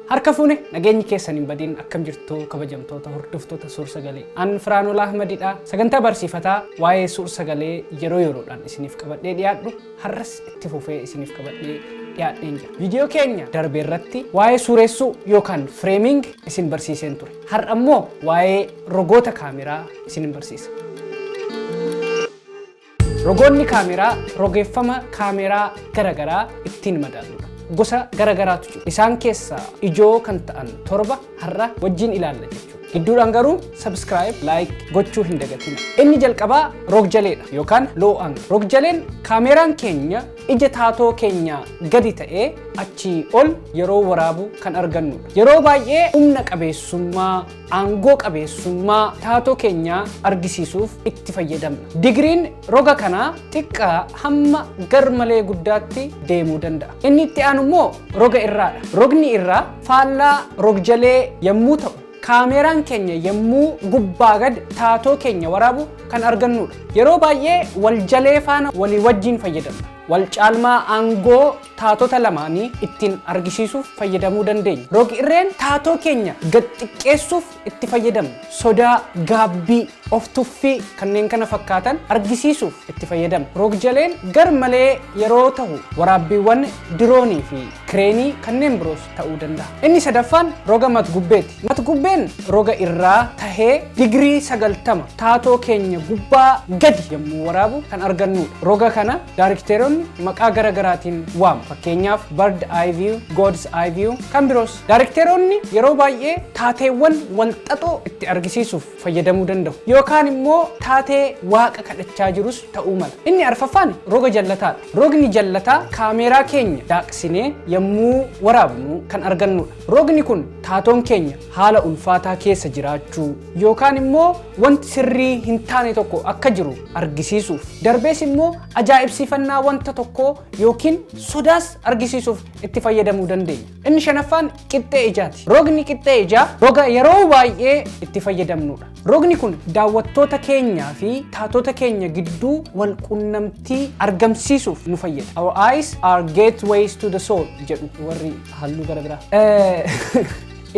Harka fuune, nageenyi keessan hin badiin. Akkam jirtu, kabajamtoota hordoftoota suur sagalee? An Firaanolaa Ahmadidha. Sagantaa barsiifataa waa'ee suur sagalee yeroo yeroodhaan isiniif qabadhee dhiyaadhu har'as itti fufee isiniif qabadhee dhiyaadheen jira. Viidiyoo keenya darbe irratti waa'ee suuressuu yookaan framing isin barsiiseen ture. Har'a immoo waa'ee rogoota kaameraa isin barsiisa. Rogoonni kaameraa rogeeffama kaameraa garaagaraa ittiin madaaludha. Gosa garagaraatu jiru. Isaan keessaa ijoo kan ta'an torba har'a wajjin ilaalla jechuudha. Gidduudhaan garuu subscribe, like gochuu hin dagatina. Inni jalqabaa rog-jaleedha yookaan low angle. Rog-jaleen kaameraan keenya ija taatoo keenyaa gadi ta'ee achii ol yeroo waraabu kan argannudha. Yeroo baay'ee humna qabeessummaa, aangoo qabeessummaa taatoo keenyaa argisiisuuf itti fayyadamna. Digiriin roga kanaa xiqqaa hamma gar malee guddaatti deemuu danda'a. Inni itti aanu immoo roga irraadha. Rogni irraa faallaa rog-jalee yommuu ta'u, kaameraan keenya yommuu gubbaa gad taatoo keenya waraabu kan argannudha. Yeroo baay'ee wal jalee faana walii wajjin fayyadamna. Wal caalmaa aangoo taatota lamaanii ittiin argisiisuuf fayyadamuu dandeenya. Rogi irreen taatoo keenya gad xiqqeessuuf itti fayyadamna. Sodaa, gaabbii, of tuffii kanneen kana fakkaatan argisiisuuf itti fayyadamna. Rog-jaleen gar malee yeroo ta'u waraabbiiwwan diroonii fi kireenii kanneen biroos ta'uu danda'a. Inni sadaffaan roga mat-gubbeeti. Mat-gubbeen roga irraa tahee digirii 90 taatoo keenya gubbaa gadi yommuu waraabu kan argannudha. Roga kana daarikteeronni maqaa gara garaatiin waamu. Fakkeenyaaf, bird eye view, god's eye view kan biroos. Daarikteeronni yeroo baay'ee taateewwan wal xaxoo itti argisiisuuf fayyadamuu danda'u. Yookaan immoo taatee waaqa kadhachaa jirus ta'uu mala. Inni arfaffaan roga jallataadha. Rogni jallataa kaameeraa keenya daaqsinee yommuu waraabnu kan argannudha. Rogni kun taatoon keenya haala ulfaataa keessa jiraachuu yookaan immoo wanti sirrii hin taane tokko akka jiru argisiisuuf, darbees immoo ajaa'ibsiifannaa wanta tokkoo yookiin sodaas argisiisuuf itti fayyadamuu dandeenya. Inni shanaffaan qixxee ijaati. Rogni qixxee ijaa roga yeroo baay'ee itti fayyadamnudha. Rogni kun daawwattoota keenyaa fi taatota keenya gidduu wal qunnamtii argamsiisuuf nu fayyada. "Our eyes are gateways to the soul" jedhu warri halluu gara biraa.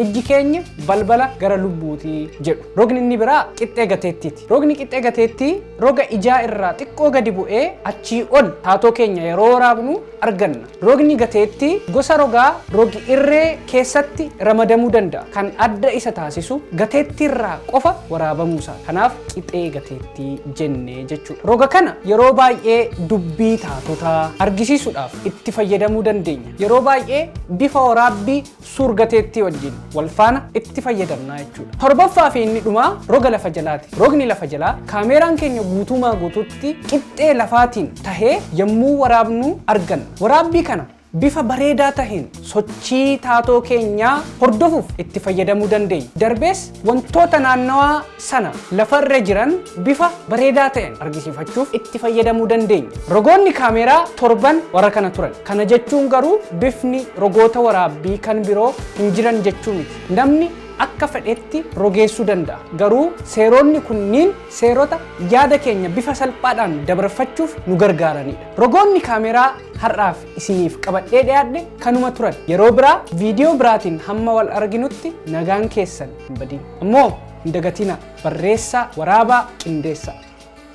Ijji keenya balbala gara lubbuutii jedhu. Rogni inni biraa qixxee gateettiiti. Rogni qixxee gateettii roga ijaa irraa xiqqoo gadi bu'ee achii ol taatoo keenya yeroo waraabnu arganna. Rogni gateettii gosa rogaa rogi irree keessatti ramadamuu danda'a. Kan adda isa taasisu gateettii irraa qofa waraabamuusaa. Kanaaf qixxee gateettii jennee jechuudha. Roga kana yeroo baay'ee dubbii taatotaa argisiisuudhaaf itti fayyadamuu dandeenya. Yeroo baay'ee bifa waraabbii suur gateettii wajjin wal faana itti fayyadamna jechuudha. Torbaffaa fi inni dhumaa roga lafa jalaati. Rogni lafa jalaa kaameeraan keenya guutumaa guutuutti qixxee lafaatiin tahee yommuu waraabnu arganna. Waraabbii kana bifa bareedaa taheen sochii taatoo keenyaa hordofuuf itti fayyadamuu dandeenya. Darbees wantoota naannawaa sana lafarra jiran bifa bareedaa ta'een argisiifachuuf itti fayyadamuu dandeenya. Rogoonni kaameeraa torban warra kana turan. Kana jechuun garuu bifni rogoota waraabbii kan biroo hin jiran jechuu miti. Namni akka fedhetti rogeessuu danda'a. Garuu seeronni kunniin seerota yaada keenya bifa salphaadhaan dabarfachuuf nu gargaaranidha. Rogoonni kaameeraa har'aaf isiniif qabadhee dhiyaadhe kanuma turan. Yeroo biraa viidiyoo biraatiin hamma wal arginutti nagaan keessan hin badin. Ammoo hin dagatina, barreessaa, waraabaa, qindeessaa.